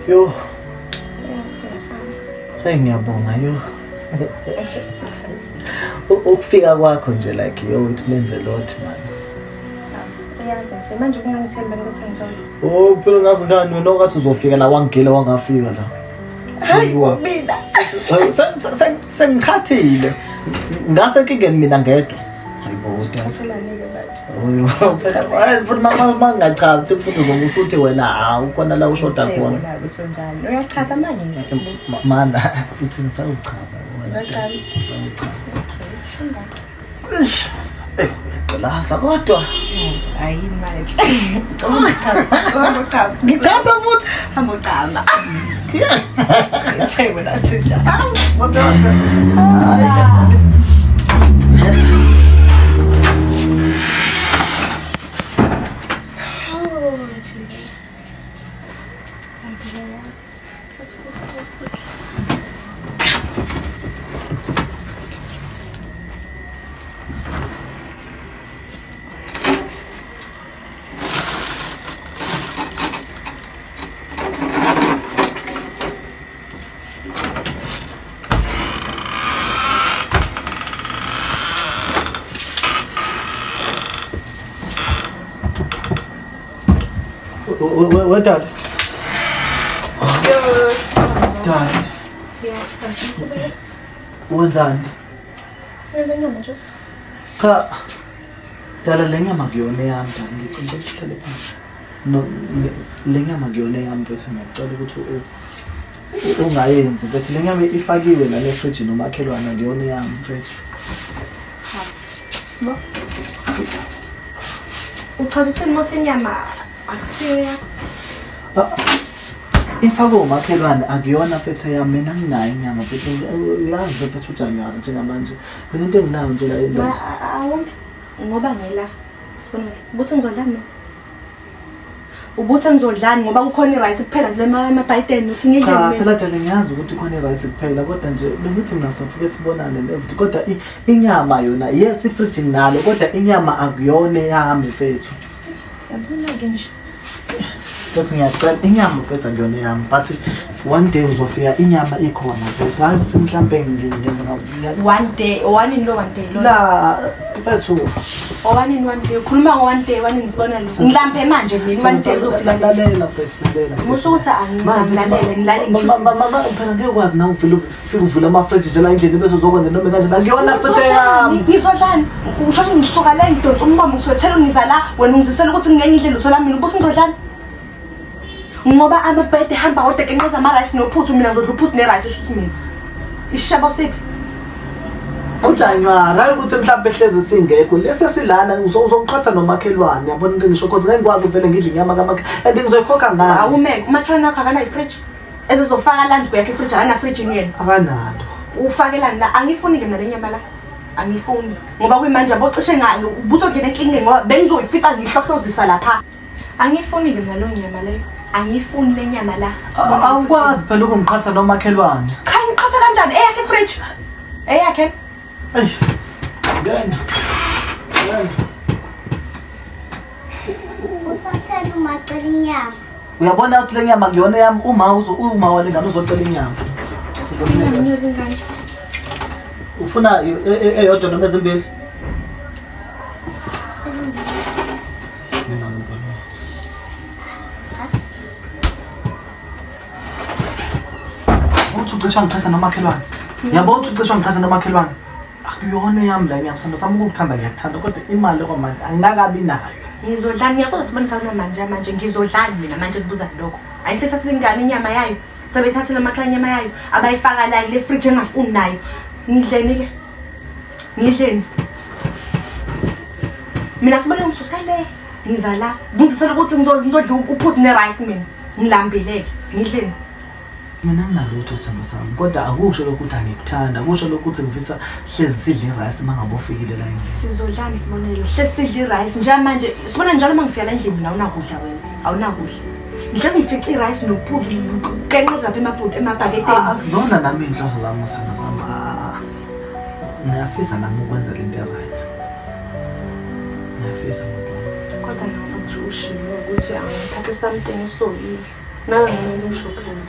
Yo. Hey, ngiyabonga yo. Ukufika kwakho nje like yo it means a lot man. Uyazi nje manje kungangithemba ukuthi ngizoza. Oh, phela ngazi ngani wena okathi uzofika la wangigela wangafika la. Hayi mina. Sengichathile. Ngase nkingeni mina ngedwa. Hayibo Uthathelani-ke manje? Hayi futhi mangachazi ukuthi futhi uzobe usuthi wena hawu khona la ushoda khona. Uyabona ukuthi unjani. Uyachaza manje ngisisibu. Mana uthi ngisawuchama. Usachama? Ngisawuchama. Eish. Eh, uyagqilaza kodwa. Hayi manje. Hamba uchama. Ngithatha futhi. Hamba uchama. Ngithe wena athi njani. Ngithatha. Oh, jeez. Ngiyabona. Athi kusukudla. Wedala. Yes. Dala. Yes. Wenzani? Wenza inyama nje. Cha. Dala le nyama kuyona eyami dala ngicela ukuthi uhlale phansi. No le nyama kuyona eyami mfethu ngiyacela ukuthi ungayenzi mfethu le nyama ifakiwe la le fridge nomakhelwane kuyona eyami mfethu. Sbo. Uchaza uthini mose inyama akusiyo yakho? Ifakwe umakhelwane akuyona mfethu eyami mina nginayo inyama mfethu uyazi mfethu uJanuary njengamanje mina into enginayo nje la endlini. Awumbi ngoba ngila. Sibonelo. Ubuthi ngizodlani mina? Ubuthi ngizodlani ngoba kukhona i-rice kuphela nje emabhayiteni uthi ngidle Cha mina. phela dala ngiyazi ukuthi khona i-rice kuphela kodwa nje bengithi mina sofike sibonane nevuthi kodwa inyama yona yes ifridge nginalo kodwa inyama akuyona eyami mfethu. Yabona-ke nje. Mfethu ngiyacela inyama mfethu akuyona eyami but one day uzofika inyama ikhona mfethu hayi ukuthi mhlampe ngenza One day, one in lo one day lo. la mfethu One in one day. Ukhuluma ngo one day, one in sibonelo. Ngilambe manje mina one day uzofika. lalela mfethu lalela. Musa ukuthi angilalele ngilale ngisho. Mama phela ngeke ukwazi nawe uvule ufike uvule ama-fridge nje la endlini bese uzokwenza noma kanjani akuyona futhi eyami. Ngizodlani? Usho ukuthi ngisuka la ngidonsa umbombo ngiswethela ngiza la wena ungizisela ukuthi ngeke ngidle lutho la mina ubuthi ngizodlani? Ngoba amabhede hamba kodwa kenqeza ama-rice nophuthu mina ngizodla uphuthu ne-rice esho ukuthi mina. Isishebo siphi? uJanuary hayi ukuthi mhlawumbe hlezi singekho lesesilana uzongiqhatha nomakhelwane yabona into engisho cause ngeke ngikwazi ukuvele ngidle inyama kamakhelwane and ngizoyikhokha ngani Awumeke umakhelwane wakho akanayo ifridge. Ezozofaka la nje kuyakhe ifridge akana fridge yena. Akanalo. Ufakelani la? Angifuni ke mina le nyama la. Angifuni ngoba kuyimanje yabo cishe ngalo ubuzongena enkingeni ngoba bengizoyifica ngihlohlozisa lapha. Angifuni ke mina lo nyama leyo. Angifuni le nyama la. Awukwazi phela ukungiqhatha nomakhelwane. Cha ngiqhatha kanjani? Eyakhe ifridge. Eyakhe. Eish. Ngena. Ngena. Uthathele umacela inyama. Uyabona ukuthi le nyama kuyona yami uma uzo uma wale ngane uzocela inyama. Nezingane. Ufuna eyodwa noma ezimbili? Mina ngibona. Uthi ucishe wangiqhatha nomakhelwane. Yabo uthi ucishe wangiqhatha nomakhelwane. Akuyona eyami la inyama sami sami ukukuthanda ngiyakuthanda kodwa imali okwamanje angikakabi nayo. Ngizodlani ngiyakuzwa sibona ukuthi manje manje ngizodlani mina manje kubuza lokho. Ayisethathile ingane inyama yayo. Sebethathile amakhala inyama yayo abayifaka la kule fridge engafuni nayo. Ngidleni ke? Ngidleni? Mina sibone ngisusele ngiza la. Ngizisela ukuthi ngizodla uphuthu ne-rice mina. Ngilambile ke. Ngidleni? Mina nginalutho sithando sami kodwa akusho lokhu ukuthi angikuthanda akusho lokhu ukuthi ngifisa hlezi sidle i-rice uma ngabe ufikile la endlini. Sizodlani sibonelo? Hlezi sidle i-rice njengamanje sibona njalo uma ngifika la endlini mina awunakudla wena. Awunakudla. Ngihlezi ngifica i-rice nophuthu kenqeza lapha emabhudu emabhaketeni. Akuzona nami iy'nhloso zami sithando sami. Ngiyafisa nami ukwenza lento e-right. Ngiyafisa muntu wami. Kodwa nokuthi ushilo ukuthi angiphathe something usokile. Nawe ngeke usho phela.